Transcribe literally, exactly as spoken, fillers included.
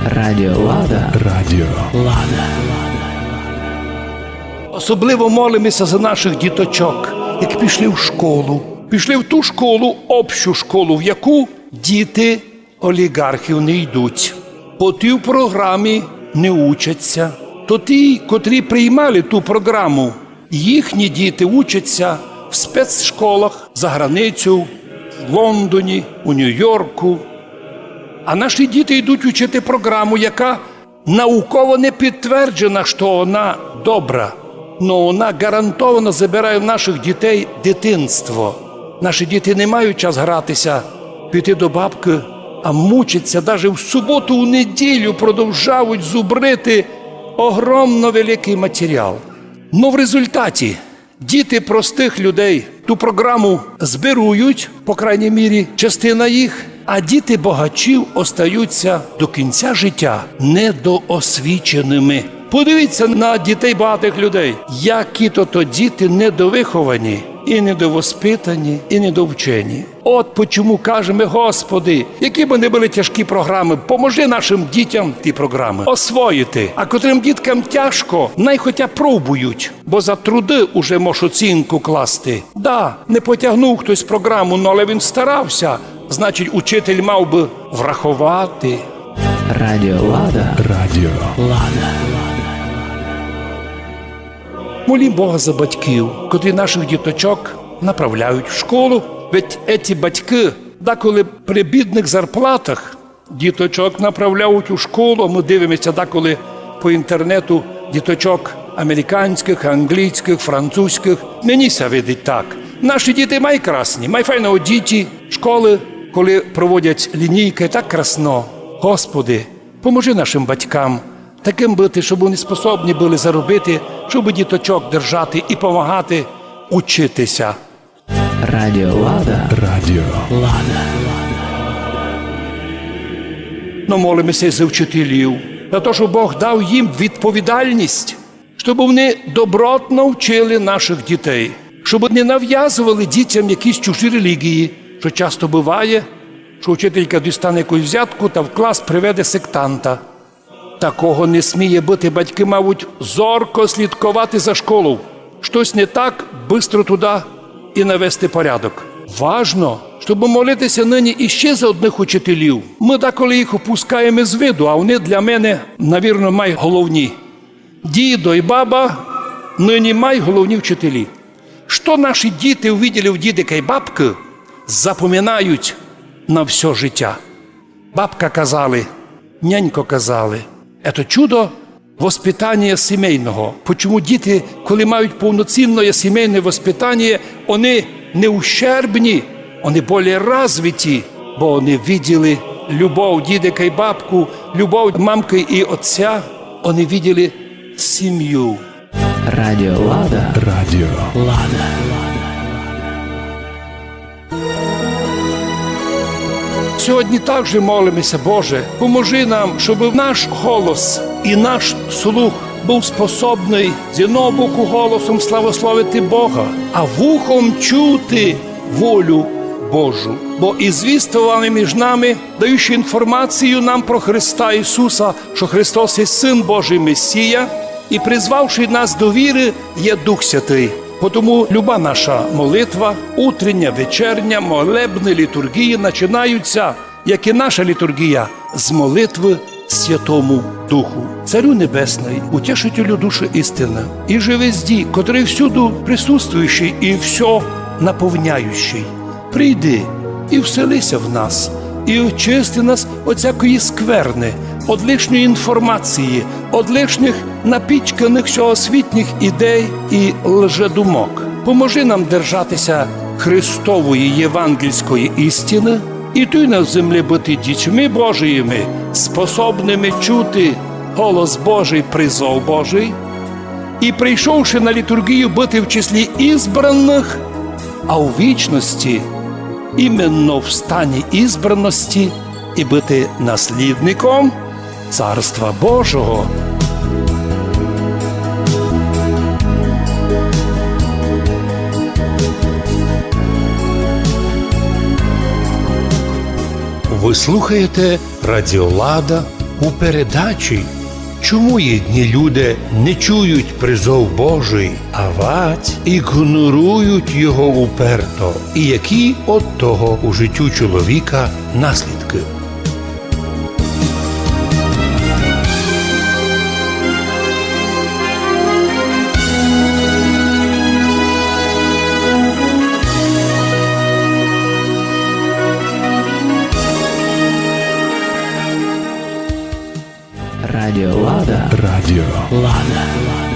Радіо Лада. Радіо Лада. Особливо молимося за наших діточок, які пішли в школу. Пішли в ту школу, общу школу, в яку діти оліґархів не йдуть. По тій програмі не учаться. То ті, котрі приймали ту програму, їхні діти учаться в спецшколах за границю, в Лондоні, у Нью-Йорку. А наші діти йдуть учити програму, яка науково не підтверджена, що вона добра, но вона гарантовано забирає в наших дітей дитинство. Наші діти не мають час гратися, піти до бабки, а мучаться, даже в суботу, в неділю продовжують зубрити огромно великий матеріал. Но в результаті діти простих людей ту програму збирують, по крайній мірі, частина їх, а діти богачів остаються до кінця життя недоосвіченими. Подивіться на дітей багатих людей, які то, то діти недовиховані, і недовоспитані, і недовчені. От почому кажемо: Господи, які б не були тяжкі програми, поможи нашим дітям ті програми освоїти. А котрим діткам тяжко, най хотя пробують, бо за труды уже можеш оцінку класти. Да, не потягнув хтось програму, но але він старався, значить, учитель мав би враховати. Радіо Лада. Радіо Лада. Молім Бога за батьків, котрі наших діточок направляють в школу. Ведь еті батьки деколи при бідних зарплатах діточок направляють у школу, а ми дивимося деколи по інтернету діточок американських, англійських, французьких. Мені ся видить так. Наші діти май красні, май файно одіті. Школи, коли проводять лінійки, так красно. Господи, поможи нашим батькам таким быти, щоб вони способні были заробити, щоб діточок держати і помагати учитися. Радіо Лада. Радіо Лада. Но молимося за вчителів, за те, щоб Бог дав їм відповідальність, щоб вони добротно вчили наших дітей, щоб не нав'язували дітям якісь чужі релігії, що часто буває, що вчителька дістане якусь взятку та в клас приведе сектанта. Такого не сміє быти. Батьки мають зорко слідковати за школою. Штось не так, быстро туди і навести порядок. Важно, щоб молитися нині іще за одних учителів. Ми деколи їх опускаємо з виду, а вони для мене, навірно, найголовні. Дідо і баба нині найголовні вчителі. Што наші діти увиділи в дідика і бабки, запоминають на всьо життя. Бабка казали, нянько казали. Ето чудо воспитанія сімейного. Почому діти, коли мають повноцінне сімейне воспитанія, вони не ущербні, вони более развиті, бо вони виділи любов дідика і бабку, любов мамкы і отця, вони виділи сім'ю. Радіо Лада. Радіо Лада. Сьогодні також молимося: Боже, поможи нам, щоб наш голос і наш слух був способний з одного боку голосом славословити Бога, а вухом чути волю Божу. Бо і звіствований між нами, даючи інформацію нам про Христа Ісуса, що Христос є Син Божий, Месія, і призвавши нас до віри, є Дух Святий. Потому люба наша молитва, утрення, вечерня, молебны, літургії начинаються, як і наша літургія, з молитвы Святому Духу. Царю Небесный, утешителю души істины, і же везді, котрый всюду присутствующий і всьо наповняющий, прийди і вселися в нас, і очисти нас од всякої скверны, од лишньої інформації, од лишніх напічканых всьогосвітніх ідей і лжедумок. Поможи нам держатися Христової євангельської істины і туй на землі быти дітьми Божіми, способными чути голос Божий, призов Божий, і, прийшовши на літургію, быти в числі избраных, а у вічности именно в стані избраности і быти наслідником Царства Божого. Вы слухаєте Радіо Лада, У передачі «Чому єдні люде не чують призов Божий, авадь ігнорують його уперто, і які од того у життю чоловіка наслідки?» Радіо Лада. Радіо Лада.